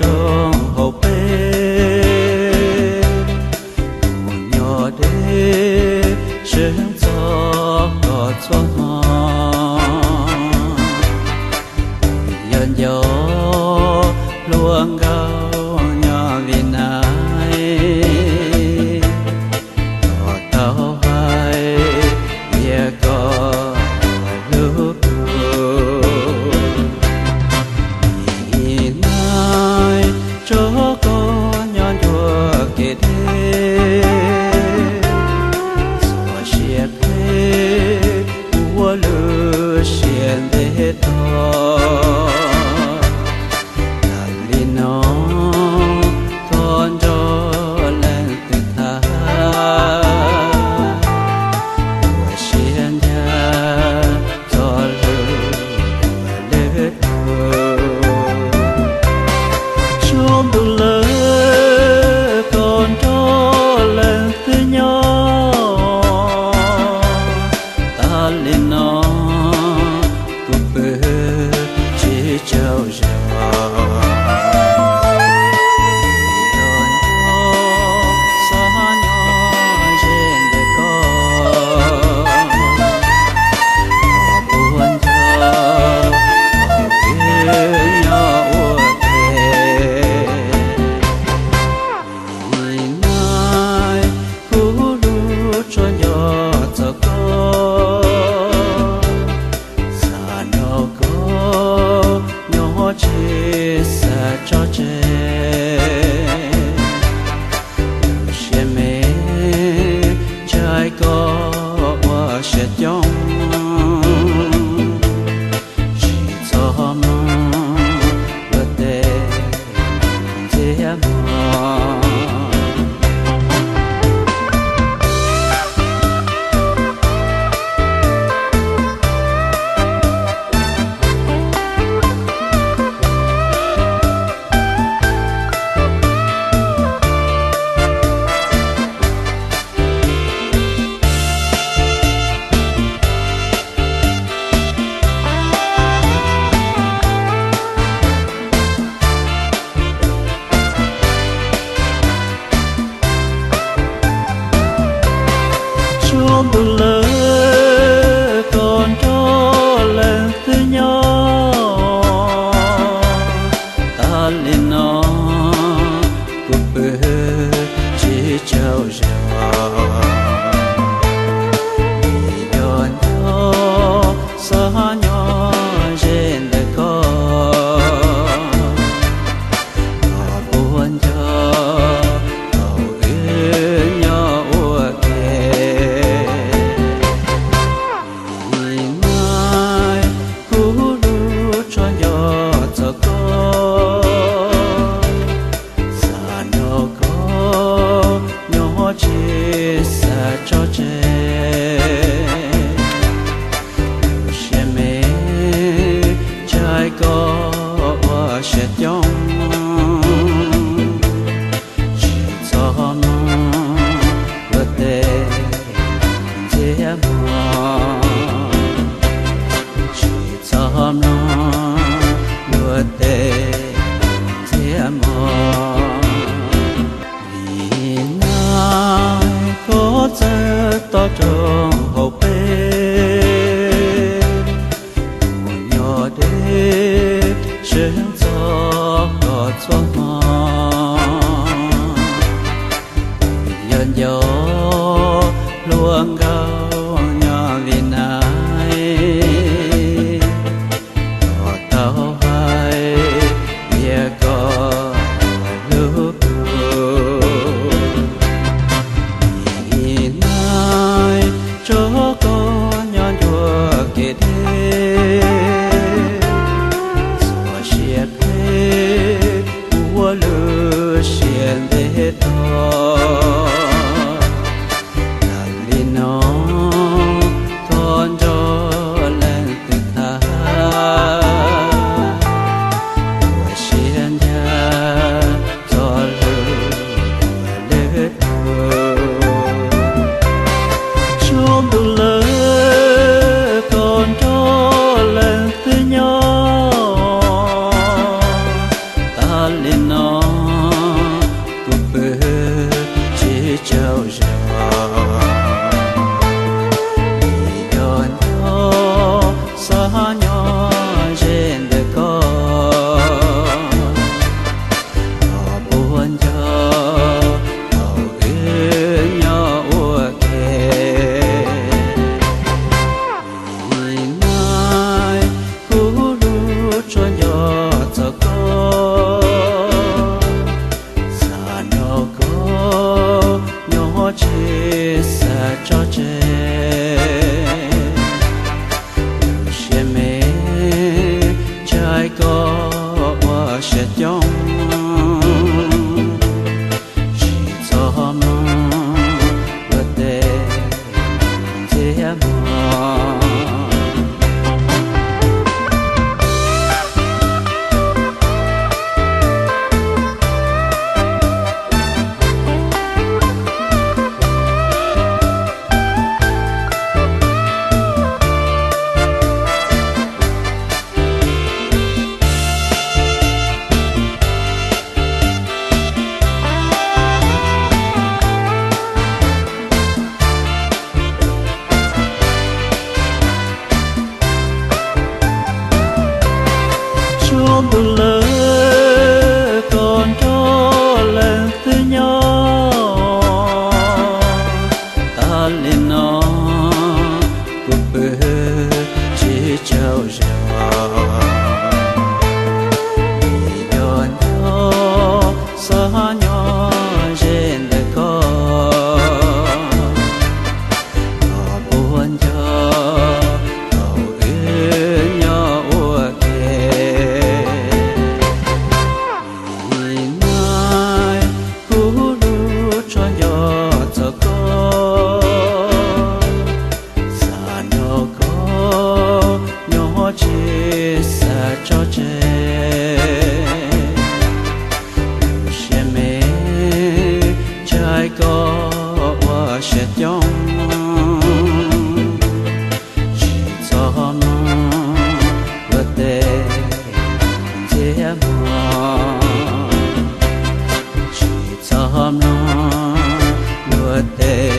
rooj hauv peb, tus nyob deb sib ntxov koj txhua hmo. Yog nco hluas nkauj nyob vim nai, koj tau hais tias koj hlub kuv. Vim nai tso koj nyob nruab kev deb, txoj sia phem ua lub siab ntev to. Yog li no koj nrog leej twg tham, ua siab ncav txoj hlub lwm tus. Tshuav ntuj lawm koj nrog leej twg nyob, tas li no kuv pw tsis tsaug zog. Yog nco xav nyob ze ntawm koj, puas nco thaum wb nyob ua ke. Vim nai kuv hlub tshua nco txog koj, xav nrog koj nyob tsis xav tso tseg. Lub siab me ntshai koj ua siab coob, tsis txhob mloog luag tej ntxias mog. Tshuav ntuj lawm koj nrog leej twg nyob, tas li no kuv pw tsis tsaug zog. Vim yog nco xav nyob ze ntawm koj, koj puas nco thaum wb nyob ua ke. Vim nai kuv hlub tshua nco txog koj, xav nrog koj nyob tsis xav tso tseg. Lub siab me ntshai koj ua siab coob, tsis txhob mloog luag tej ntxias mog, tsis txhob mloog luag tej ntxias mog. Vim nai koj txawj to rooj hauv peb, tus nyob deb sib ntxov koj txhua hmo. Yog nco hluas nkauj nyob vim nai, koj tau hais tias koj hlub kuv. Vim nai tso koj nyob nruab kev deb, txoj sia phem ua lub siab ntev to. Yog li no koj nrog leej twg tham, ua siab ncav txoj hlub lwm tus. Tshuav ntuj lawm koj nrog leej twg nyob, tas Li no kuv pw tsis tsaug zog, vim yog nco xav nyob ze ntawm koj, koj puas nco thaum wb nyob ua ke. Vim mas kuv lub tsho nco txog koj, xav nrog koj nyob tsis xav tso tseg. Lub siab me ntshai koj ua siab coob, tsis txhob mloog luag tej ntxias mog. Tsaus ntuj lawm koj nrog leej twg nyob, tas li no kuv pw tsis tsaug zog, vim yog nco xav nyob ze ntawm koj, koj puas nco thaum wb nyob ua ke. Vim mas kuv lub tsho nco txog koj, xav nrog koj nyob tsis xav tso tseg. Lub siab me ntshai koj ua siab coob, tsis txhob mloog luag tej ntxias mog, tsis txhob mloog luag tej